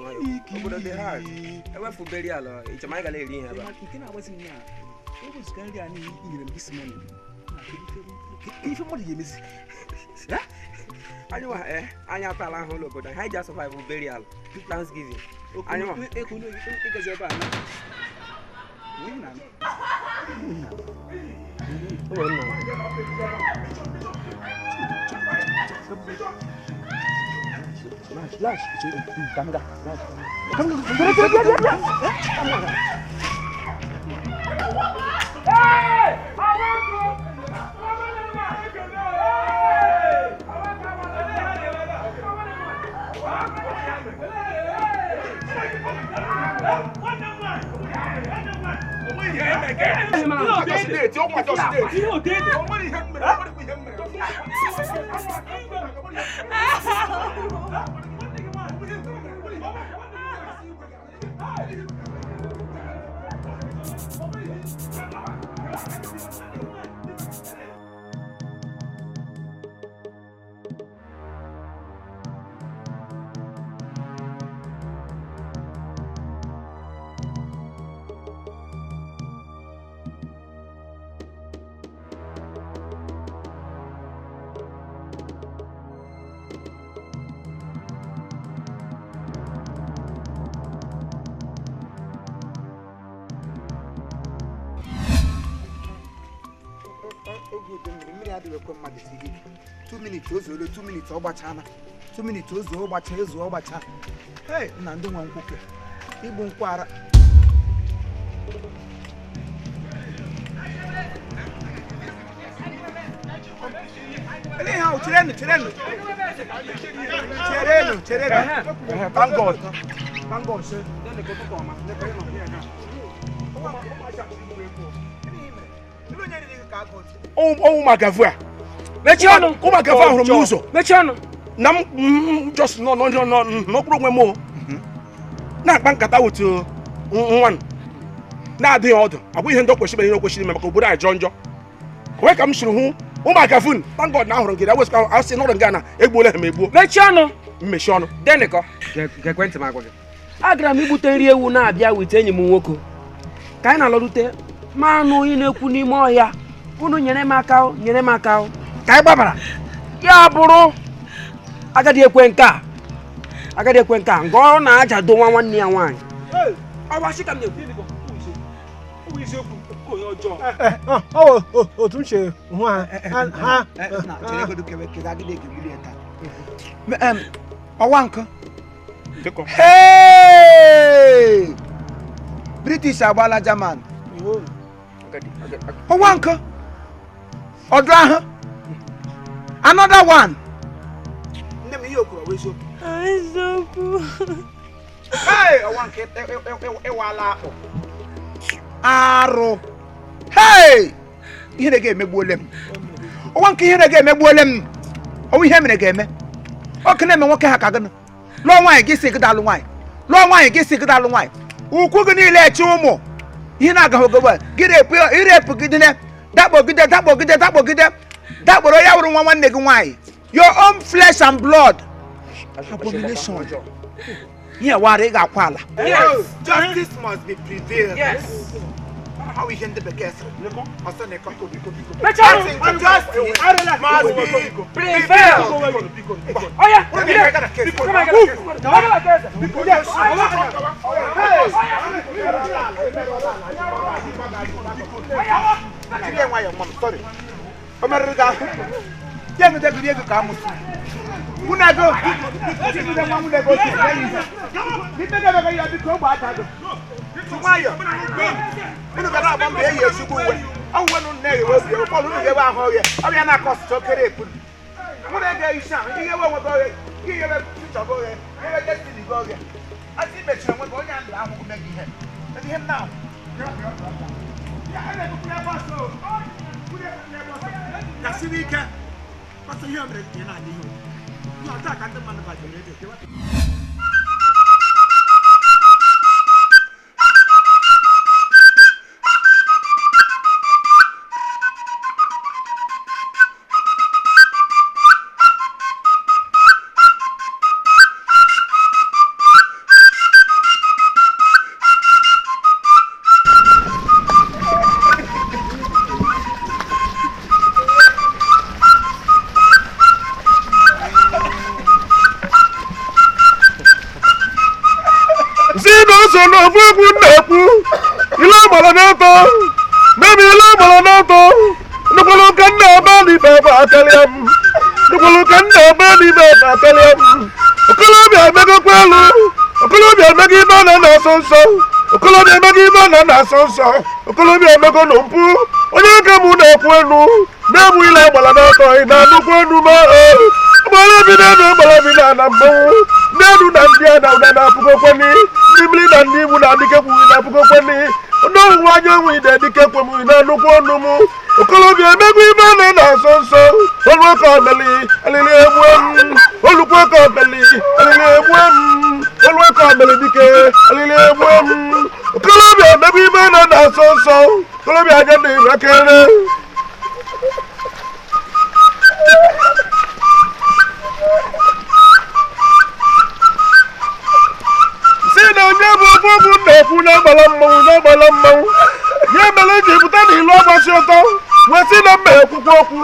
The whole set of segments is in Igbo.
nwayọ. Obodo dị hard. Ewefu burial ichema anyị gara eri ihe ebe a. Nke na-agbazi m ya. Ewezụga nri a niile i nyere m this morning. Ife mmadụ ga-emezi. Anyị nwa anyị atala ahụ ụlọ obodo anyị ji survive burial Thanksgiving. Anyị nwa ịgazi ebe a na. Lash, come down. Come Hey! 2 minutes ozuole 2 minutes ọ gbachana 2 minutes ozuo ọ gbacha ezuo ọ gbacha. Hey, nna ndị nwe nkwuke igbu nkwara. Ele ha cherenu cherenu cherenu cherenu. Thank God. Thank God sir. Oh my God. Mechiano, come again from Muso. Mechiano. Nam just no no no no no problem mo. Na bankata with one. Na dey order. Abu ihe ndo kwesịrị ihe kwesịrị maka obodo a jonjo. Ko ka m shiri hu ụmụaka fun. Thank God na hụrụ gị. I was I say no nga na egbuola ha egbuo. Mechiano. Mmechiano. Deniko. Gekwentị m agwa gị. Agara m igbute nri ewu na-abịa wit enyi m nwoke. Ka anyị na-alọrute ma anụ onye na-ekwu n'ime ọhịa. Unu nyere m aka, nyere m aka. Ka anyị gbabara ya bụrụ agadi ekwe nke a agadi ekwe nke a nke ọ na-ajado nwa nwanne ya nwaanyị. Ọwa nkụ. British agbala German. Ọwa nkụ. Ọdụ ahụ. Another one. Nne m ihe okwuru ọ eziokwu. Eziokwu. Hey, ọwa nke ịwala akpụ. Arụ. Hey! Ihe ga-emegbuole m. Ọwa nke ihe ga-emegbuole m. Ọwa ihe mere ga-eme. Oke na-eme nwoke ha ka gịnị? Lụọ nwaanyị gị si gịda alụ nwaanyị. Lụọ nwaanyị gị si gịda alụ nwaanyị. Ukwu gị niile eche ụmụ. Ihe na-agaghị ogogbo. Gị repụ gidene. Dakpogide dakpogide dakpogide. Dakporo ya wụrụ nwa nwanne gị nwaanyị. Your own flesh and blood. Abomination. Ihe wara ị ga-akwa ala. Justice must be prevailed. Yes. How we handle the case? Justice must be prevailed. Oh yeah. Sorry. So n'ofu egwu na-ekwu ile agbara n'ọtọ mebi ile agbara n'ọtọ nnukwulu ka nna ebe n'ibe ebe akarịa m nnukwulu ka nna ebe n'ibe ebe akarịa m okolobịa emegokwa elu okolobịa emego ibe na na-asọ nsọ okolobịa emego ibe na na-asọ nsọ okolobịa emego na mpụ onye ka mụ na-ekwu elu na-egbu ile agbara n'ọtọ ị na-anụkwu elu ma agbara bi n'elu agbara bi n'ala mmanwụ ndị elu na ndị ada ụda na-apụgokwani ndị mmiri na ndị igbu na adịkekwughị na-apụgokwani ndị ọwụwa anyanwụ ide dịkekwemụghị na-anụkwu ọnụ m okolobịa emego ibe na na-asọ nsọ oluka omeli alili egbue m olukwu ka omeli alili egbue m oluka omeli dike alili egbue m okolobịa emego ibe na na-asọ nsọ okolobịa anya na irakere si na onye bụ okwu na-ekwu na-agbala mmanwụ na-agbala mmanwụ ya mere eji pụta na ilu agbasi ọtọ wee sị na mma ekwukwu okwu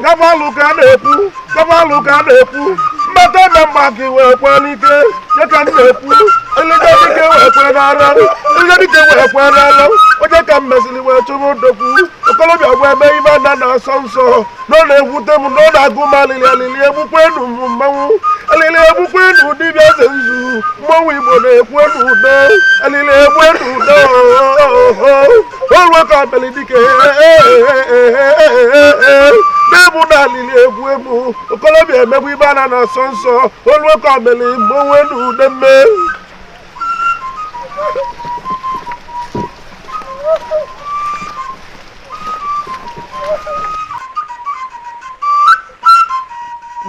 gaba alụ ka a na-ekwu gaba alụ ka a na-ekwu mmata na mma gị wee kwe n'ike ya ka m na-ekwu elija dike wee kwe n'ara elija dike wee kwe n'ara onye ka m mesịrị wee chụrụ ndokwu okolobịa gwa eme ibe na na-asọ nsọ na ọ na-ewute m na ọ na-agụ m alili alili egbukwa enu m mmanwụ alili egbukwa enu dibịa eze nzu mmanwụ Igbo na-ekwu enu udo alili egbu enu udo oruo ka abali dike na-ebu na alili egwu emu okolobịa emegbu ibe a na-asọ nsọ oluo ka abali mmanwụ enu ude mme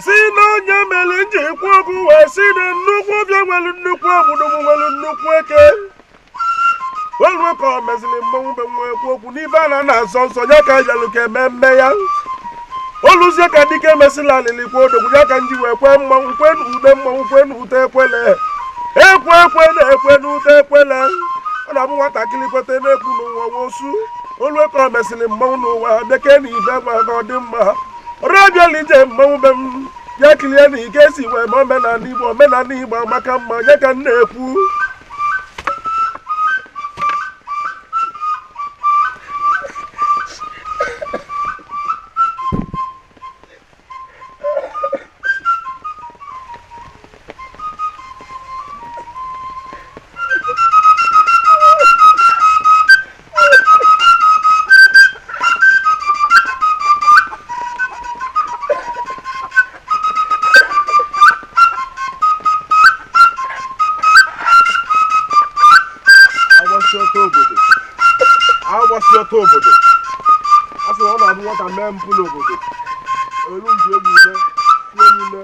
si na onye mere nji ekwu okwu wee si na nnukwu ọbịa nwere nnukwu obodo nwere nnukwu eke olu ka o meziri mmanwụ be nwa ekwu okwu n'ibe a na-asọ nsọ ya ka ajalụ ka eme mme ya oluzie ka dike mesịla alili kwa odogwu ya ka nji wee kwe mmanwụ kwe n'ude mmanwụ kwe n'ute ekwele ekwe ekwe na ekwe n'ute ekwele ọ na-abụ nwatakịrị kweta na-ekwu n'ụwa wosu olu ka o mesịrị mmanwụ n'ụwa bịake na ibe gwa ka ọ dị mma ọrụ abịala ije mmanwụ be m ya kilie na ike esi wee ma omenala Igbo omenala Igbo amaka mma ya ka m na-ekwu obodo a sị na ọ na-abụ nwata mee mpụ n'obodo elu nji egwu ume tie n'ime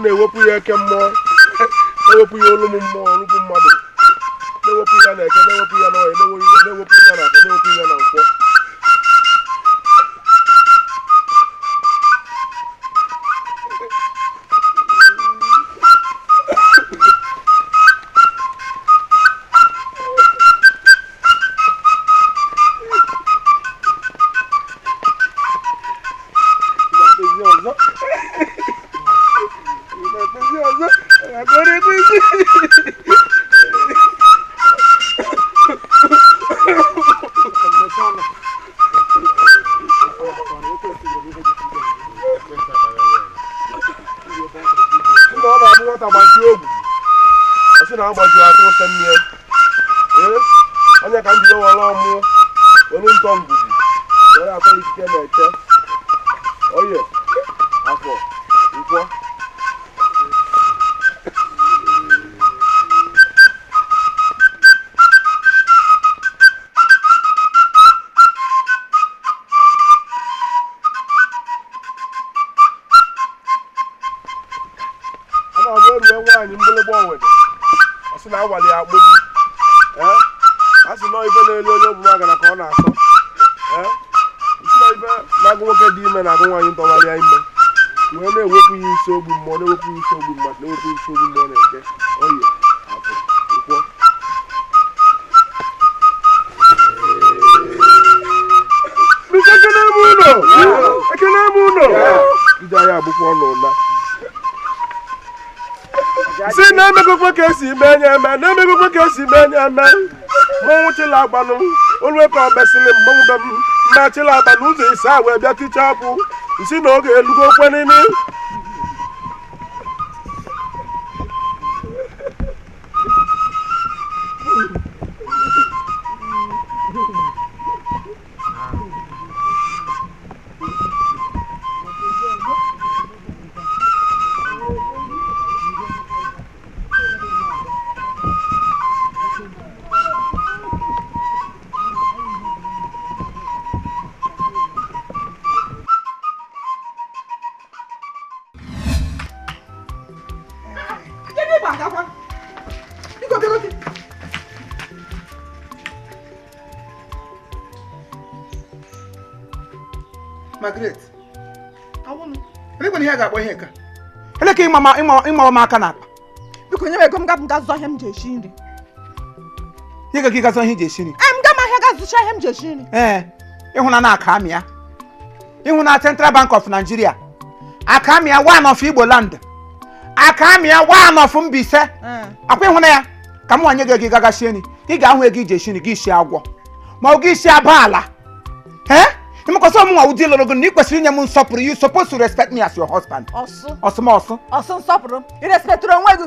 Na-ewepụ ya eke mmụọ, na-ewepụ ya olu m mmụọ, olugbu mmadụ, na-ewepụ ya na eke, na-ewepụ ya na ọhịa, na-ewepụ ya na afọ, na-ewepụ ya na nkwọ. Na-agbaju atụ ose nne ee onye ka m bido were ọmụ were ntọ ngwugwu were atọ ikike na-eke oye afọ nkwọ. A na-abụ erue nwaanyị mgbịlịgba owere sị na awali akpụ dị ee a sị nọọ ife na-elu onye ọbụla gara ka ọ na-asọ ee isi na ife na-agụ nwoke dị ime na-agụ nwaanyị ntọgharịa ime wee na-ewepụ ya isi ogbu mmụọ, na-ewepụ ya isi ogbu mmadụ, na-ewepụ ya isi ogbu mmụọ na-eke oye afọ nkwọ. Ekene m ụlọ, ekene m ụlọ, ndị agha agbụkwa ọnụ ụla si na-emegokwe ka esi eme anya eme, na-emegokwe ka esi eme anya eme. Mmanwụ chila agbanụ olu ka ọ mesịrị mmanwụ be m mma chila agbanụ ụzọ ise a wee bịa tichapụ nsi na oge elugo kwenini. Margaret, elekwana ihe a ga-akpọ ihe ka eleka ịmawa m aka n'akpa. Biko nye m ego m ga zụọ ihe m ji esi nri. Nye gị gazọ ihe ji esi nri? Ee, m ga m ahịa ga zụcha ihe m ji esi nri. Ee, ịhụna aka amị ya, ịhụna Central Bank of Nigeria, aka amị ya one of Igbo land, aka amị ya one of Mbaise. Akwa ịhụna ya ka m nwanye gị ego gaga sie nri, ị ga-ahụ ego iji esi nri gị isi agwọ ma ọ gị isi aba ala. Ee, ịmakọsọ m nwa ụdị lụrụ gị na ị kwesịrị inye m nsọpụrụ. You supposed to respect me as your husband. Ọsụ ọsụmọsụ ọsụ nsọpụrụ. Ị respektụrụ onwe gị,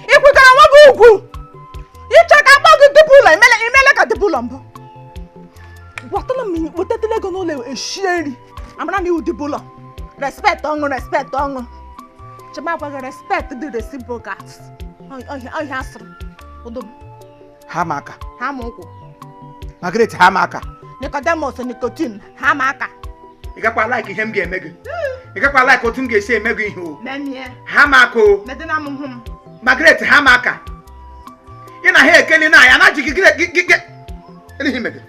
ị kwụgara onwe gị ugwu. Ịchọ ka akpọ gị dịpụ ụlọ, imele ka dịpụ ụlọ mbụ. Gwatala m wetatala ego n'ụlọ eshie nri, amara na iwu dịpụ ụlọ. Respect ọṅụ, respect ọṅụ. Chema agwa gị respect dị reciprocal. Ọhịa asịrị ụdụ m. Ha ma aka. Ha ma ụkwụ. Margaret, ha ma aka. Nicodemus nicotine ha ma aka. Ị gakwa like ihe m ga-eme gị. Ị gakwa like otu m ga-esi eme gị ihe o. Ha ma aka o. Margaret, ha ma aka. Ị na ha ekele na ya na ji gị gị gị. Ele ihe gị.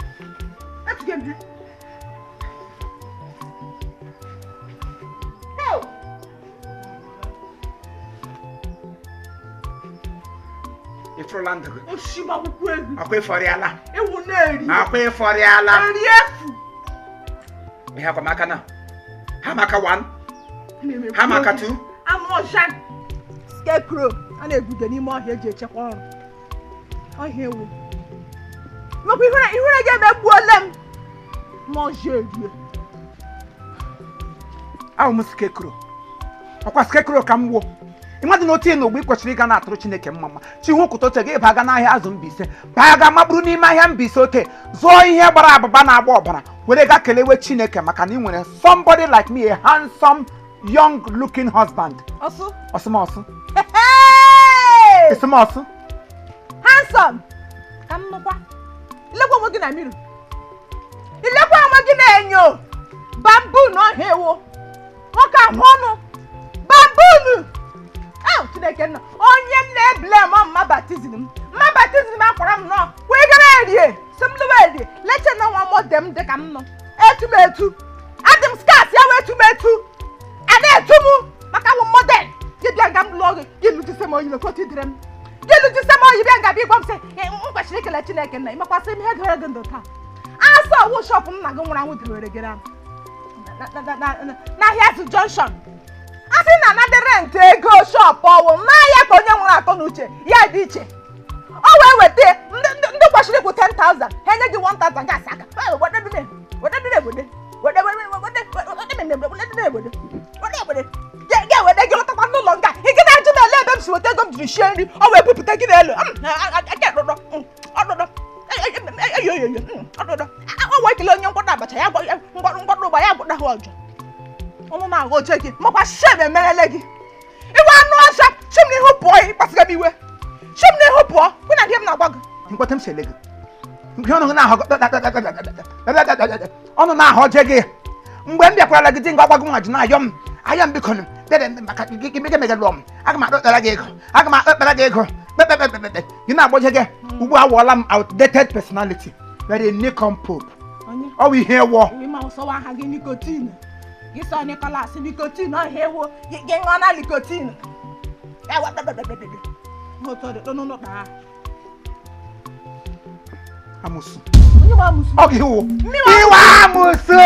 Ifụrụla ndụ gị. Akwa ịfọrịala. Akwa ịfọrịala. Ihe akwa maka na ha maka 1, ha maka 2. Anụ ọcha scarecrow a na-ebuge n'ime ọhịa eji echekwa ọrụ. Ọhịa ewu. Maka ihure gị emegbuola m. Ma ọjọ erie. Ahụ m scarecrow. Ọkwa scarecrow ka m wuo. Ịmadụ na otu na ogbe ị kwesịrị ịga na-atụrụ Chineke mma mma. Chi hụ kwụta oche gị baga n'ahịa azụ Mbaise, baga mabụrụ n'ime ahịa Mbaise ote, zụọ ihe gbara abụba na-agba ọbara were ga kelewe Chineke maka na ị nwere somebody like me, a handsome young looking husband. Ọsụ? Ọsụmọsụ. Ọsụmọsụ. Handsome. Ka m nụkwa. Ilekwa onwe gị na mmiri. Ilekwa onwe gị na enyo. Bamboo na ọhịa ewu. Nwoke ahụ ọnụ. Bamboo. Chineke nna onye m na-ebule m mma baptizim m mma baptizim akwara m nọ kwee gara erie si m lụwa erie leche na nwa mọde m dị ka m nọ etu m etu adị m skas ya wee etu m etu a na-etu m maka wụ model gị bịa nga m lụọ gị gị lụjise m oyi mekọta idere m gị lụjise m oyi bịa nga bịa gwa m sị m kwesịrị ikele Chineke nna ịmakwasị m ihe dore gị ndụ taa asa ọwụ shọpụ nna gị nwụrụ anwụ dewere gị n'ahịa azụ junction a sị na anadị rent ego shọpụ ọwụ n'ahịa ka onye nwere akọ na uche ya dị iche o wee weta ndị kwesịrị ịkwụ 10,000 ha enye gị 1,000 gasị aka ga-ewede gị lọtakwa n'ụlọ nga ị gị na-ajụ m ele ebe m si weta ego m jiri shie nri o wee bupụta gị n'elu ọwa ekele onye ngwọta abacha ya ngwọta ụgba ya gwọta ha ọjọ ọnụ na-aghọ oche gị makwa shem emerele gị iwe anụ ọcha shem n'ihu pụọ ịkpasịga m iwe shem n'ihu pụọ kwụ na di m na-agwa gị nkwata m si ele gị nke ọnụ na-ahọ ọnụ na-ahọ je gị mgbe m bịakwara gị di ngwa gwa gị nwa ji na-ayọ m aya m biko dede maka gị mege mege lụọ m aga m akpekpere gị ego aga m akpekpere gị ego kpekpekpekpekpe gị na-agbọje gị ugbu a wụọla m outdated personality very nincompoop ọ bụ ihe wọ ịma ụsọwa aha gị nikotin gị sọ Nicholas nikotin ọhịa ewu gị ṅụọ na nikotin amusu ọ gị wụ iwe amusu.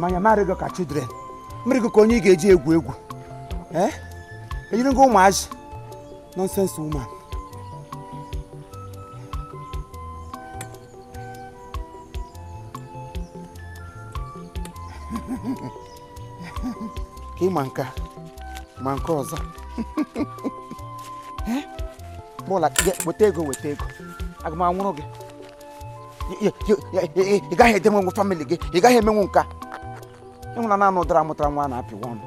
Anya mara gị ka children mmiri gị ka onye ị ga-eji egwu egwu ejiri gị ụmụazị nonsense woman. Ka ịma nke ma nke ọzọ bụla weta ego weta ego aga m anwụrụ gị ị gaghị edemenwu famili gị ị gaghị emenwu nka ịhụna naanị ụdara mụtara nwa na-apịwa ọnụ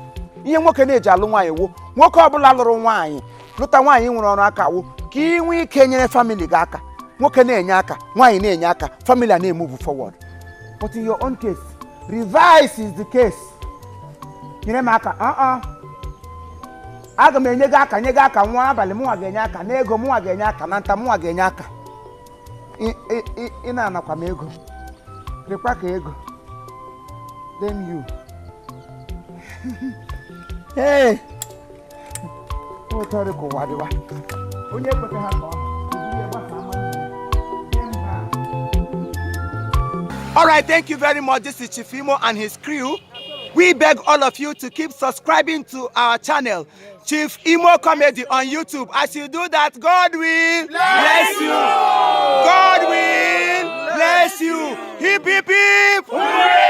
ihe nwoke na-eji alụ nwaanyị wụ nwoke ọbụla lụrụ nwaanyị lụta nwaanyị nwere ọrụ aka wụ ka ị nwee ike nyere famili gị aka nwoke na-enye aka nwaanyị na-enye aka famili a na-emove forward. But in your own case reverse is the case. Nyere m aka aga m enye gị aka nye gị aka nwa abalị mụnwa ga-enye aka na ego mụnwa ga-enye aka na nta mụnwa ga-enye aka ị na-anakwa m ego rịkwa ka ego. Damn you. Hey! Oh, sorry, Kowadiwa. Onye kwete ha ka ọ All right, thank you very much. This is Chief Imo and his crew. We beg all of you to keep subscribing to our channel, Chief Imo Comedy on YouTube. As you do that, God will bless you. God will bless you. Hip, hip, hip. Hooray!